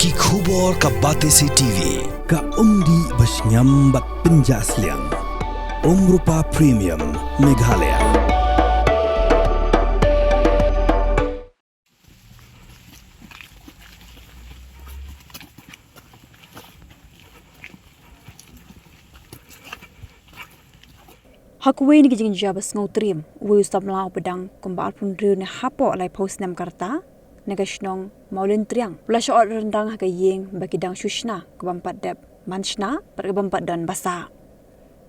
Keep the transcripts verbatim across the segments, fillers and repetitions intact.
Ki khubor ka Batesi T V, ka umdih ba shngiam bad pynjah sliang. Umrupa Premium, Meghalaya. Ha kawei na ki jingjia ba sngewtriem, uwei u samla uba dang kumba arphew hynriew ne hapoh laiphew snem ka rta, na ka shnong Mawlyntriang, u la shah ot ryndang ha ka ïing ba ki dang shu shna, ka bym pat dep man shna bad ka bym pat don ba sah.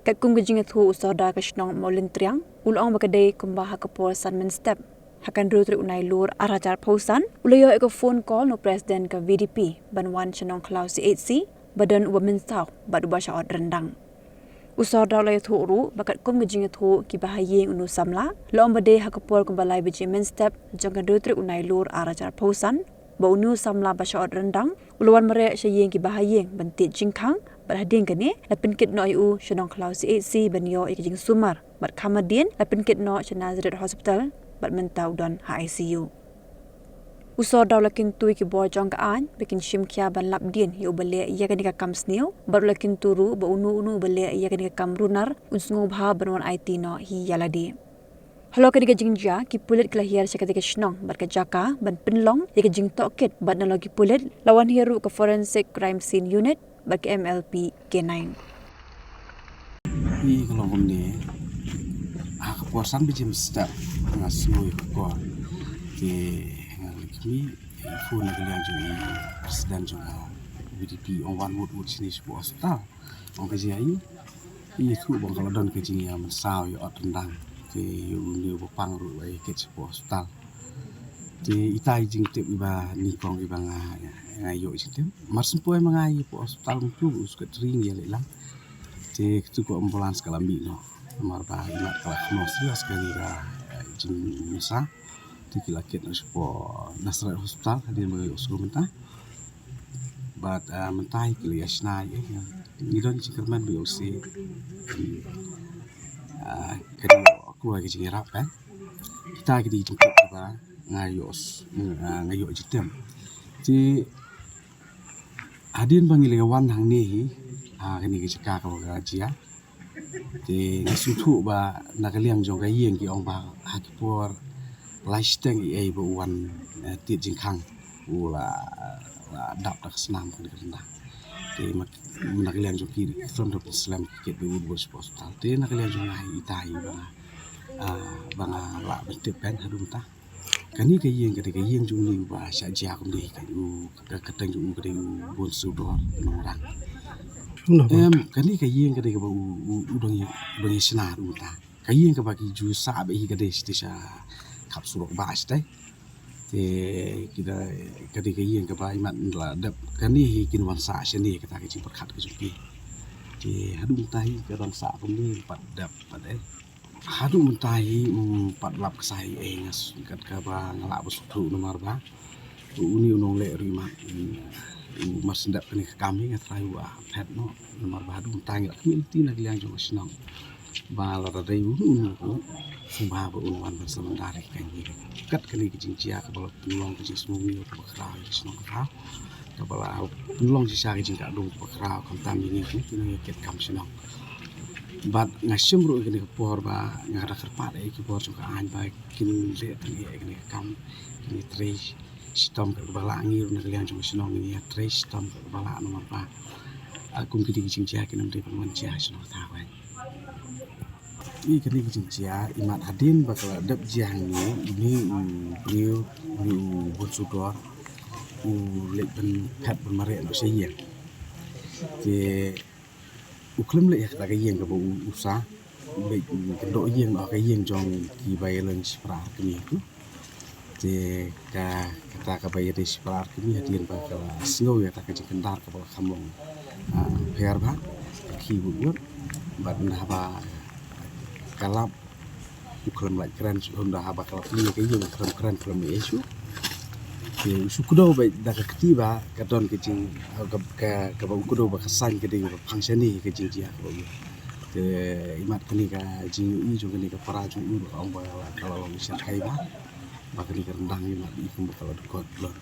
Katkum ka jingïathuh u sordar ka shnong Mawlyntriang, u la ong ba ka dei kumba ha ka por san mynstep, ha ka hynriew tarik u Nailur ar hajar arphew san, u la ïoh ïa ka phone call na u president ka V D P ban wan sha Nongkhlaw C H C ba don uba mynsaw bad uba shah ot ryndang. U sordar u la ïathuh ruh ba katkum ka jingïathuh kiba ha ïing une u samla, la ong ba dei ha ka por kumba lai baje mynstep jong ka hynriew tarik u Nailur ar hajar arphew san, ba une u samla ba shah ot ryndang u la wan mareh sha ïing kiba ha ïing ban tied jingkhang, bad hadien kane la pynkit noh ïa u sha Nongkhlaw C H C ban ïoh ïa ka jingsumar, bad kham hadien la pynkit noh sha Nazareth Hospital, bad mynta u don ha I C U. U sordar u la kyntu ïa ki bor jong ka aiñ ba kin shim khia ban lap dien ïa uba leh ïa kane ka kam sniew, bad u la kyntu ruh ba uno uno uba leh ïa kane ka kam runar un sngewbha ban wan aiti noh hi ïa lade. Halor kane ka jingjia, ki pulit ki la hiar sha katei ka shnong bad ka jaka ban pynlong ïa ka jingtohkit, bad nalor ki pulit la wan hiar ruh ka Forensic Crime Scene Unit bad ka M L P K nine. Ïa ka long kumne, ha ka por san baje mynstep, nga sngew ïa ka call. Te nga leit khmih, phone na ka liang jong i president jong ka V D P, ong wan wut wut shane shapoh hospital. Ong ka jia i, i ïathuh ba ka la don ka jingïamynsaw ïa ot ryndang. Te ïa une uba pang ruh la ïakit shapoh hospital. Te ita i jingtip iba nyngkong iba nga, nga ïoh i jingtip. Mar shu poi ma nga ïa hapoh hospital kumtu u secretary ngi ïaleh lang. Te katu ka ambulance ka la mih noh. Namar ba imat ka la khmih serious kane ka, eh, jingmynsaw. Te ki la kit noh shapoh Nazareth Hospital hadien ba nga ïohsngew mynta. Bad, ah, mynta hi ki la ïa shna ïa, eh, ngi don jingkyrmen ba ïoh lehse, ah, ka dei kloi ka jingïarap, eh. Kita ki dei jingkit kiba nga ïoh s-, ah, nga ïoh jingtem. Te hadien ba ngi la wan hangne hi, ah, kane ka jaka kaba ka jia. Te nga sngewthuh ba na ka liang jong ka ïing ki ong ba ha ki por lai shiteng ei ei ba u wan, eh, tied jingkhang u la, la dap da ka snam kane ka ryndang. Te ma, na ka liang jong ki, ki khlem da pynslem ki kit ba u dei u hospital. Te na ka liang jong nga hi ita hi ba nga, ah, ba nga lah ban tip kan haduh mynta. Kane ka ïing ka dei ka ïing jong une uba shah jia kumne, ka u, ka kyrteng jong u ka dei u Bun Sudor Nongrang. Em, kane ka ïing ka dei kaba u, u, u dang ïa, u dang ïa shna ruh mynta. Ka ïing kaba ki ju sah bad hi ka dei sha, sha khap surok ba shatei. Te ki da, ka dei ka ïing kaba imat la dep kane hi kin wan sah shane, kata ka jingpyrkhat ka jong ki. Te haduh mynta hi ka dang sah kumne, pat dep pat eh. Haduh mynta hi, mm, pat lap ksai ei nga s-, kat kaba nga lah ba sngewthuh namar ba une u nongleh ruh imat, mm, u mar shu dep kane ka kam hi nga trai u, ah, phet noh namar ba haduh mynta ngi la khmih lynti na ka liang jong ka shnong ba lada dei uno uno ruh sngewbha ba un wan ban surrender ïa ka kane. Kat kane ka jingjia kaba la pynlong ka jingsngew kaba khraw ïa ka shnong ka thaw, kaba la pynlong shisha ka jingkah dum kaba khraw khamtam ïa ngi ki nongïakit kam shnong. Bad nga shim ruh ïa kane ka por ba nga da kyrpad ïa ki bor jong ka aiñ ba kin leh tang ïa kane ka kam, kin ïatrei shitom katba lah, ngi ruh na ka liang jong ka shnong ngin ïatrei shitom katba lah namar ba, ah, kum kine ki jingjia kin ym dei ban wan jia ha shnong ka thaw. Ïa kane ka jingjia imat hadien ba ka la dep jia hangne, une u briew, une u Bun Sudor u leit ban phet ban mareh noh sha ïing. Te u khlem leit ha kata ka ïing kaba u, u sah, u leit kyndoh ïing noh ha ka ïing jong kiba ïaleng shipara ar kmie tu. Te ka, kata kaba ïadei shipara ar kmie hadien ba ka la sngew ïa kata ka jingkyndar kaba la kham long, ah, pher bha, ka khie wut wut. Bad ynda haba ka lap u khlem lait kren shuh, ynda haba ka la plie ka ïing u khlem kren, khlem lait shuh. Te u shu kdew beit da ka kti ba ka don ka jing, ka, ka, kaba u kdew ba ka saiñ ka dei ba phang shane ka jingjia kaba u. Te imat kane ka jingïohi jong kane ka para jong u ba ka ong ba ka la long sha kai ba, ba kane ka ryndang imat i kumba ka la dkot blot.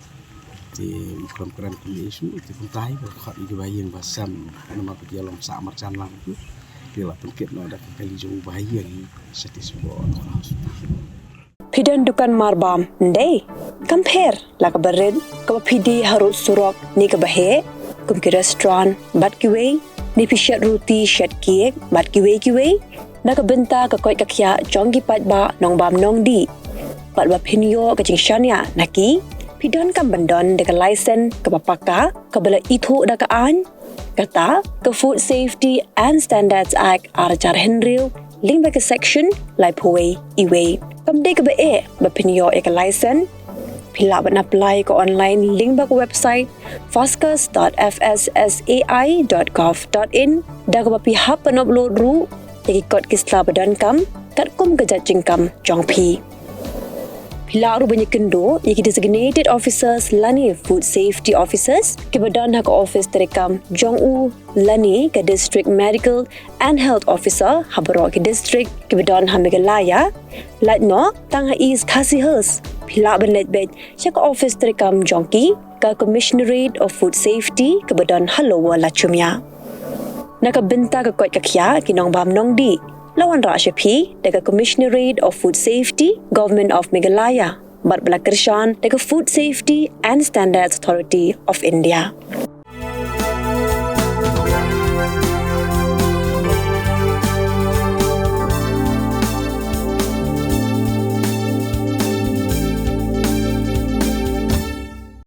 Te khlem kren kum issue te kumta hi ba khot ïa ki ba ïeng ba sem namar ba ki long sah marjan lang ki. Te la pynkit noh da ka kali jong u ba ïeng hi sha te sboh. Phi don dukan marbam, ndei? Kam pher la kaba rit, kaba phi die harud surok ne kaba heh, kum ki restaurant bad kiwei, ne phi shet ruti, shet cake bad kiwei kiwei. Na ka bynta ka koit ka khiah jong ki paidbah nongbam nongdih, bad ba phin ïoh ka jingshaniah na ki, phi donkam ban don da ka license kaba paka, kaba la ithuh da ka aiñ, kata ka Food Safety and Standards Act ar hajar hynriew, lyngba ka section laiphew wei iwei. Kam dei kaba eh ba phin ïoh ïa ka license. Phi lah ban apply ka online lyngba ka website foscas.fssai.gov.in, da kaba phi hap ban upload ruh ïa ki kot ki sla ba donkam katkum ka jait jingkam jong phi. Phi lah ruh ban ïakynduh ïa ki designated officers lane food safety officers kiba don ha ka office treikam jong u lane ka District Medical and Health Officer ha baroh ki district kiba don ha Meghalaya. Lait noh tang ha East Khasi Hills, phi lah ban leit beit sha ka office treikam jong ki, ka Commissionerate of Food Safety kaba don ha Lower Lachumia. Na ka bynta ka koit ka khiah ki nongbam nongdih, la wanrah sha phi da ka Commissionerate of Food Safety, Government of Meghalaya, bad ba la kyrshan da ka Food Safety and Standards Authority of India.